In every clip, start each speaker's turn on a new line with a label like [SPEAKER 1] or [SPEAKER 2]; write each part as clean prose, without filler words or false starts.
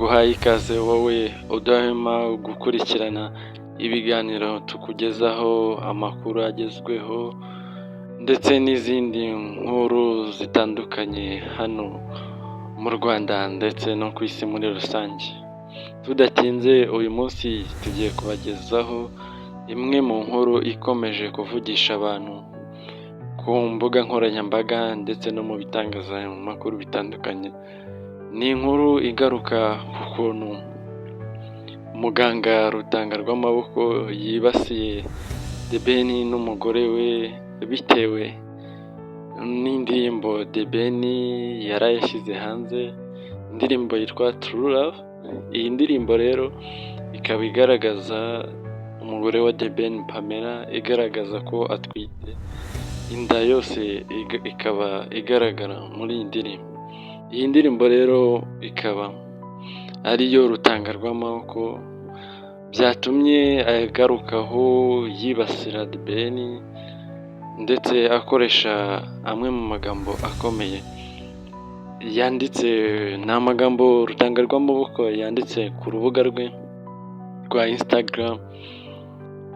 [SPEAKER 1] Nguhaye ikaze wowe udahwema gukurikirana ibiganiro tukugezaho, amakuru agezweho ndetse n'izindi nkuru zitandukanye hano mu Rwanda ndetse no ku isi muri rusange. Tudatinze, uyu munsi tugiye kubagezaho imwe mu nkuru ikomeje kuvugisha abantu ku mbuga nkoranyambaga ndetse no mu bitangazamakuru bitandukanye. Ni inkuru igaruka ku kuntu muganga Rutangarwamaboko yibasiye The Ben n'umugore we bitewe n'indirimbo The Ben yari yashyize hanze, indirimbo yitwa True Love. Iyi ndirimbo rero ikaba igaragaza umugore wa The Ben, Pamela, igaragaza ko atwite, inda yose ikaba igaragara muri iyi ndirimbo. Iyi ndirimbo rero ikaba ariyo Rutangarwamaboko byatumye agarukaho yibasira The Ben, ndetse akoresha amwe mu magambo akomeye yanditse. Ni amagambo Rutangarwamaboko yanditse ku rubuga rwe rwa Instagram,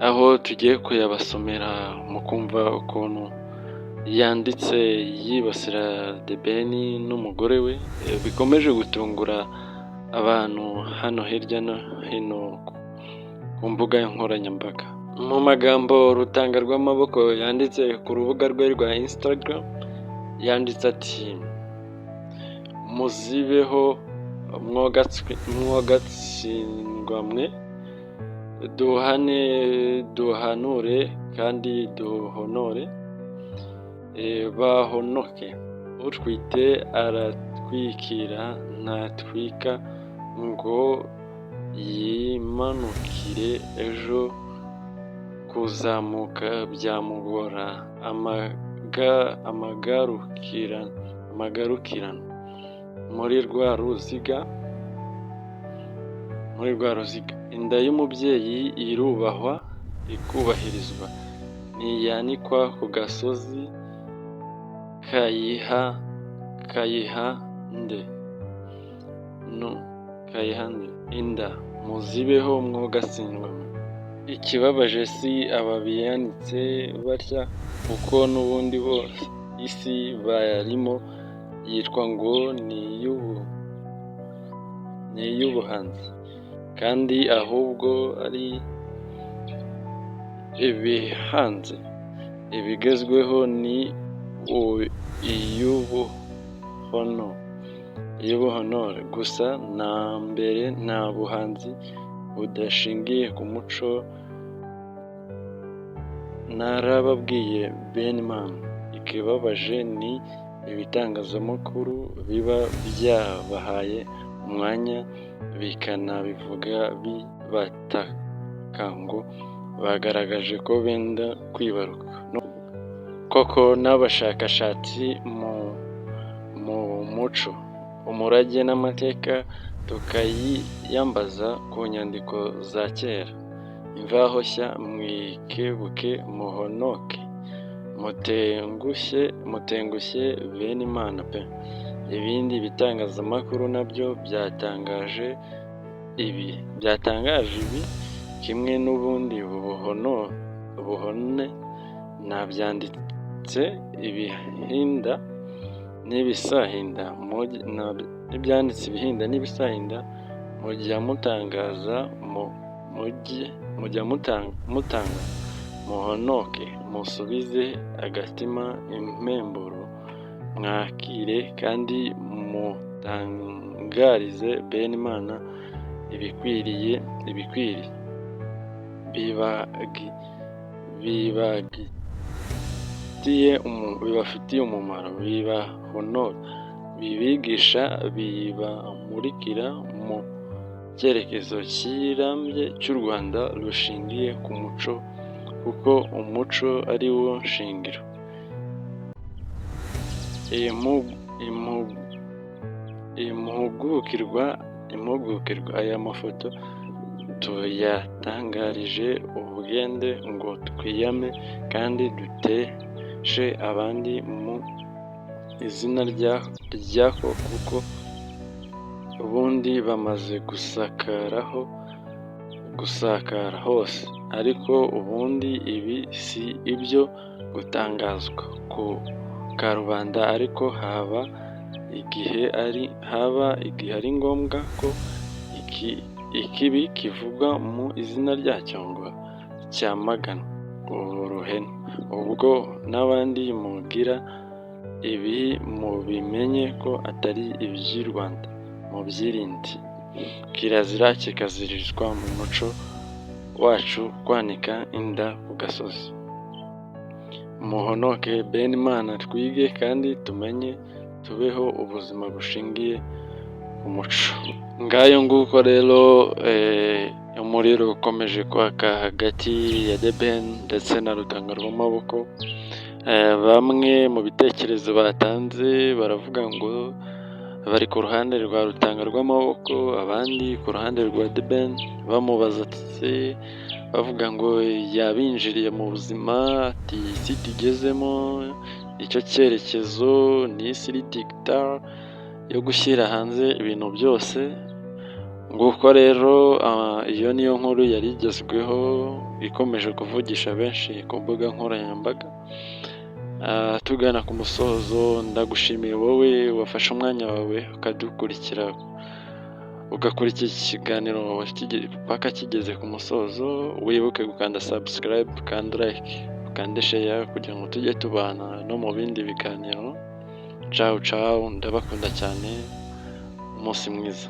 [SPEAKER 1] aho tugiye kuyabasomera mukumva ukuntu yanditse yibasira The Ben n'umugore we, bikomeje gutungura abantu hano hirya no hino ku mbuga nkoranyambaga. Mu magambo Rutangarwamaboko yanditse ku rubuga rwe rwa Instagram, yanditse ati: "Muzibeho mwogatsindwa mwe, duhane, duhanure kandi duhonore bahonoke. Utwite aratwikira, ntatwika ngo yimanukire, ejo kuzamuka byamugora. Amagarukirano muri rwa ruziga, muri rwa ruziga. Inda y'umubyeyi irubahwa ikubahirizwa, ntiyanikwa ku gasozi. Kayiha kayiha nde? No kayiha nde inda? Muzibeho mwogatsindwa. Ikibabaje si aba biyanitse batya, kuko n'ubundi bo isi barimo yitwa ngo ni iy'ubuhanzi, kandi ahubwo ari ibihanze ibigezweho, ni iy'ubuhonore gusa. Na mbere nta buhanzi budashingiye ku muco. Narababwiye benimana. Ikibabaje ni ibitangazamakuru biba byabahaye umwanya bikanabivuga bibataka ngo bagaragaje ko benda kwibaruka. Koko n'abashakashatsi mu muco, umurage n'amateka tukayiyambaza ku nyandiko za kera. Imvaho Nshya, mwikebuke muhonoke, mutengushye, mutengushye benimana pe! Ibindi bitangazamakuru nabyo byatangaje ibi kimwe n'ubundi buhone nabyanditse ibihinda n'ibisahinda, n'ibyanditse ibihinda n'ibisahinda mujya mutangaza, mujya mutanga. Muhonoke, musubize agatima impemburo, mwakire kandi mutangarize benimana ibikwiriye, ibikwiriye bibafitiye umumaro, bibahonora, bibigisha, bibamurikira mu cyerekezo kirambye cy'u Rwanda rushingiye ku muco, kuko umuco ari wo shingiro. Impugukirwa aya mafoto tuyatangarije ubwende ngo twiyame kandi duteshe abandi mu izina ryako, kuko Ubundi bamaze gusakaraho gusakara hose, ariko ubundi ibi si ibyo gutangazwa ku karubanda, ariko haba igihe ari ngombwa ko ikibi kivugwa mu izina ryacyo ngo cyamaganwe uruhenu. Ubwo n'abandi mugira ibi mubimenye ko atari iby'i Rwanda, mubyirinde. Kirazira kikaziririzwa mu muco wacu kwanika inda ku gasozi. Muhonoke bene Imana, twige kandi tumenye, tubeho ubuzima bushingiye ku muco. Ngayo nguko rero, umuriro ukomeje kwaka hagati ya The Ben ndetse na Rutanga rw'Amaboko. Bamwe mu bitekerezo batanze baravuga ngo bari ku ruhande rwa Rutanga rw'Amaboko, abandi ku ruhande rwa The Ben, bamubaza ati, bavuga ngo yabinjiriye mu buzima, ati isi tugezemo nicyo cyerekezo, ni isi iri digital yo gushyira hanze ibintu byose. Nguko rero, iyo niyo nkuru yari igezweho ikomeje kuvugisha benshi ku mbuga nkoranyambaga. Tugana ku musozo, ndagushimiye wowe wafashe umwanya wawe ukadukurikira, ugakurikira iki kiganiro paka kigeze ku musozo. Wibuke gukanda subscribe, ukande like, ukande share kugira ngo tujye tubana no mu bindi biganiro. Cawu cawu, ndabakunda cyane, umunsi mwiza.